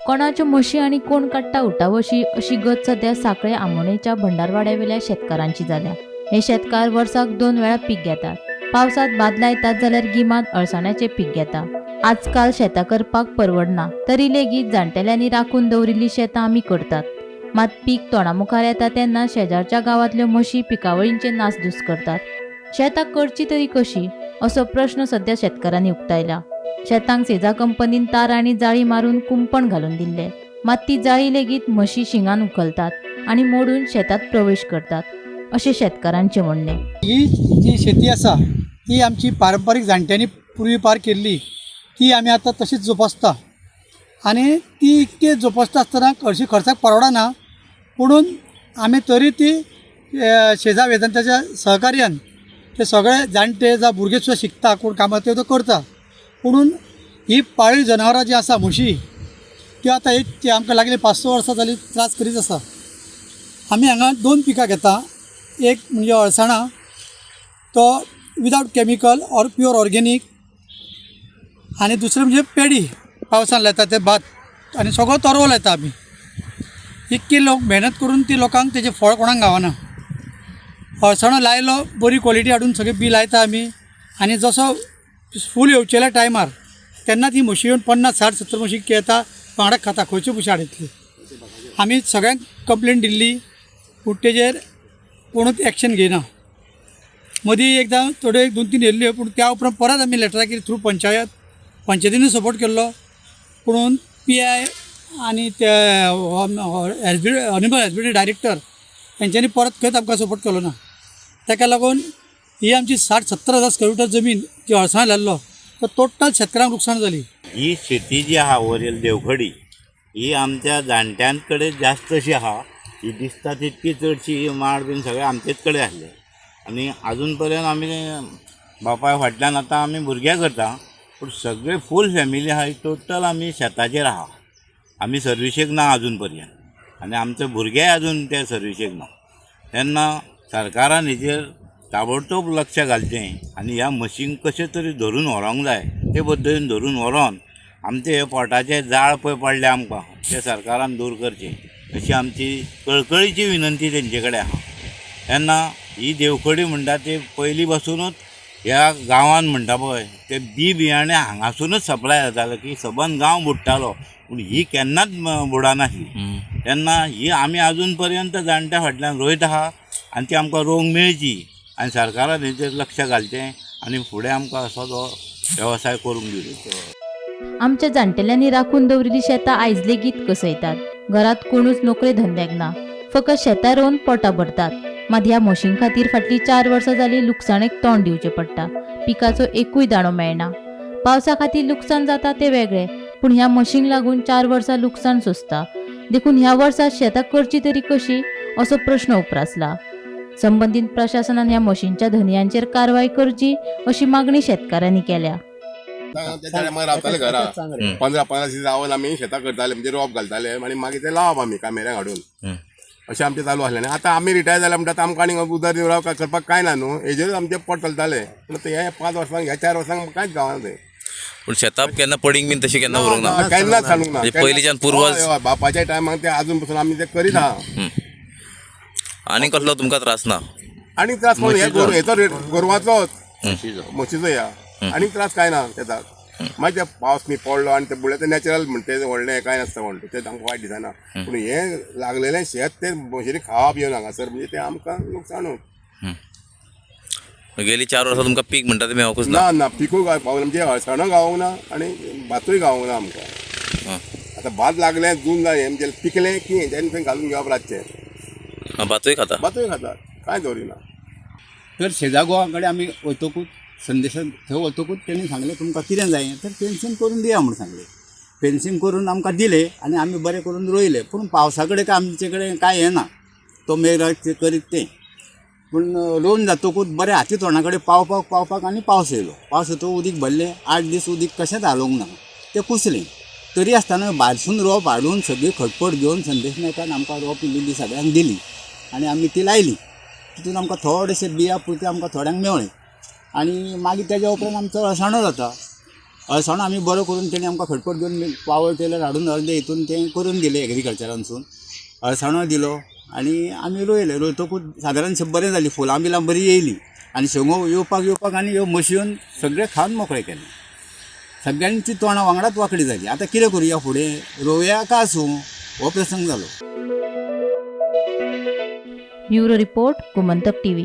कोणाच्यो म्हशी आनी कोण काडटा उठावशी अशी गत सध्या सांखळे आमोणेच्या भंडारवाड्यावेल्या शेतकारांची जाल्या. हे शेतकार वर्साक 2 वेळा पीक घेतात. पावसांत भात लायतात जाल्यार गिमांत अळसाण्याचें पीक घेता. आजकाल शेतां करपाक परवडना तरी लेगीत जाणटेल्यांनी राखून दवरिल्लीं शेतां आमी करतात. मात पीक तोंडा मुखार येता तेन्ना शेजारच्या गांवांतल्यो म्हशी पिकावळींचे नासधूस करतात. शेतां करची तरी कशी असो प्रश्न सध्या शेतकारांनी उक्तायला. शेतांक सेजा कंपनीन तार आनी जाळी मारून कुंपण घालून दिल्ले, मात ती जाळी लेगीत म्हशी शिंगान उखलतात आनी मोडून शेतांत प्रवेश करतात अशें शेतकारांचें म्हणणें. ही जी शेती आसा ती आमची पारंपारीक जाणट्यांनी पुर्वी पार केल्ली, ती आमी आतां तशीच जोपासता आनी ती इतकी जोपासता आसतना हरशीं खर्चाक परवडना, पुणून आमी तरी ती शेजा वेजांच्या सहकार्यान ते सगळे जाणटे जावं भुरगे सुद्दां शिकता, कोण कामां त्यो करता. पुणून ही पाळीव जनावरां जी आसा म्हशी, त्यो आतां एक ती आमकां लागली 5-6 वर्सां जाली त्रास करीत आसा. आमी हांगा 2 पिकां घेता, एक म्हणजे अळसाणां, तो without chemical or pure organic, आनी दुसरें म्हणजे पेडी, पावसान लायता ते भात आनी सगळो तरवो लायता आमी. इतकी लोक मेहनत करून ती लोकांक तेजें फळ कोणाक गावना. अळसाणो लायलो, बरी क्वॉलिटी हाडून सगळें बी लायता आमी, आनी जसो फूल येवचेल्या टायमार तेन्ना ती म्हशी येवन 50, 60, 70 म्हशी येता, वांगडा खाता, खंयच्यो म्हशी हाडयतली. आमी सगळ्यांक कंप्लेन दिल्ली, पूण तेजेर कोणूच एक्शन घेयना. मदीं एकदां थोड्यो 1-2-3 येयल्ल्यो, पूण त्या उपरांत परत आमी लेटरां केली थ्रू पंचायत, पंचायतीनूय सपोर्ट केल्लो, पुणून PI आनी ते एनिमल हजबंडरी डायरेक्टर हेंच्यांनी परत खंयच आमकां सपोर्ट केलो ना. ताका लागून ही आमची 60-70 हजार स्क्वेअर मिटर जमीन जी अळसाण लायल्लो तो टोटल शेतकारांक लुकसाण जाली. ही शेती जी आहा वरील देवखडी ही आमच्या जाणट्यां कडेन जास्त अशी आहा. ही दिसता तितकी चडशी ही माड बीन सगळे आमचेच कडेन आसले आनी आजून पर्यंत आमी बापाय फाटल्यान आतां आमी भुरग्यां करता, पूण सगळे फूल फॅमिली आहा ही टोटल आमी शेताचेर आहा. आमी सर्विसेक ना आजून पर्यंत आनी आमचे भुरगेय आजून ते सर्विसेक ना. तेन्ना सरकारान हेजेर ताबडतोब लक्ष घालचें आनी ह्या म्हशींक कशें तरी धरून व्हरोंक जाय, ते पद्दतीन धरून व्हरोन आमचे हे पोटाचे जाळ पळय पडले आमकां ते सरकारान दूर करचें अशी आमची कळकळीची विनंती तेंचे कडेन आहा. तेन्ना ही देवखडी म्हणटा ती पयलीं पासुनूच ह्या गांवान म्हणटा पळय ते बी बियाणें हांगासुनूच सप्लाय जातालें की सबंद गांव बुडटालो, पूण ही केन्नाच बुडनासली. तेन्ना ही आमी आजून पर्यंत जाणट्या फाटल्यान रोयत आहा आनी ती आमकां रोवंक मेळची आनी सरकारान हेचेर लक्ष घालचें आनी फुडें आमकां असो तो वेवसाय करूंक दिवचो. आमच्या जाणटेल्यांनी राखून दवरिल्ली शेतां आयज लेगीत कसयतात. घरांत कोणूच नोकरे धंद्याक ना, फकत शेतां रोवन पोटां भरतात. मात ह्या म्हशीं खातीर फाटलीं 4 वर्सां जालीं लुकसाणेक तोंड दिवचें पडटा. पिकाचो एकूय दाणो मेळना. पावसा खातीर लुकसाण जाता तें वेगळें, पूण ह्या म्हशींक लागून 4 वर्सां लुकसाण सोंसता. देखून ह्या वर्सा शेतां करची तरी कशी असो प्रश्न उप्रासला. संबंदीत प्रशासनान ह्या म्हशींच्या धनयांचेर कारवाय करची अशी मागणी शेतकारांनी केल्या. त्या टायमार रावताले घरा 15-15 दीस रावन आमी शेतां करताले, म्हणजे रोप घालताले आनी मागीर ते लावप आमी कामेऱ्यांक हाडून, अशें आमचें चालू आसलें. आनी आतां आमी रिटायर जाले म्हणटा आमकां आनी उदरनिर्वाह करपाक कांय ना न्हू, हेजेरूच आमचें पोट चलतालें. पूण आतां हे 5 वर्सांक ह्या 4 वर्सांक कांयच गावना तें. पूण शेतां केन्ना पडींग बीन तशी केन्ना उरूंक ना, केन्नाच सांगूंक ना. पयलींच्यान पुर्वज बापाच्या टायमाक ते आजून पसून आमी ते करीत आहा. आनी कसलो तुमकां त्रास ना? आनी त्रास म्हणून हे हेचो रेट गोरवाचोच, म्हशीचो ह्या आनी त्रास कांय ना तेचा. मागीर ते पावस न्ही पडलो आनी ते बुडले ते नॅचरल म्हणटे ते व्हडलें कांय नासता म्हणटा तें आमकां वायट दिसना, पूण हें लागलेलें शेत तें म्हशींनी खावप येवन हांगासर म्हणजे तें आमकां लुकसाणूच. गेली 4 वर्सां तुमकां पीक म्हणटा तें मेळोंकूच ना? ना ना, पिकूय गावपाक म्हणजे अळसाणो गावोंक ना आनी भातूय गावोंक ना आमकां. आतां भात लागलें जून जालें म्हणजे पिकलें की हेंच्यांनी थंय घालून घेवप रातचें. भातूय खाता? भातूय खाता, कांय दवरिना. तर शेजा गोवा कडेन आमी वयतकूच संदेशान थंय वतकूच तेणी सांगलें तुमकां कितें जाय तर फेन्सींग करून दिया म्हूण सांगलें. फेन्सींग करून आमकां दिलें आनी आमी बरें करून रोयलें. पूण पावसा कडेन काय आमचे कडेन कांय येना, तो मेघराज करीत तें. पूण रोवन जातकूच बरें हाती तोंडा कडेन पावपाक पावपाक आनी पावस येयलो. पावस येतो उदीक भरलें, 8 दीस उदीक कशेंच हालोवंक ना, तें कुसलें. तरी आसतना भायरसून रोप हाडून सगळी खटपट घेवन संदेश नायकान आमकां रोप इल्ली सगळ्यांक दिली आनी आमी ती लायली. तितून आमकां थोडेशे बिया पुरते आमकां थोड्यांक मेवळें. आनी मागीर तेज्या उपरांत आमचो अळसाणो जाता. अळसाणो आमी बरो करून तेणी आमकां खटपट घेवन पावर टेलर हाडून अर्दे हितून तें करून दिलें एग्रीकल्चरानसून. अळसाणो दिलो आनी आमी रोयलें. रोयतकूच सादारणशें बरें जालें, फुलां बिलां बरीं येयलीं आनी शेंगो येवपाक येवपाक आनी ह्यो मशयोन सगळें खावन मोकळें केलें. सगळ्यांची तोंडां वांगडाच वांकडी जाली. आतां कितें करुया फुडें, रोवया काय आसूं हो प्रसंग जालो. Bureau report, Gomantak TV.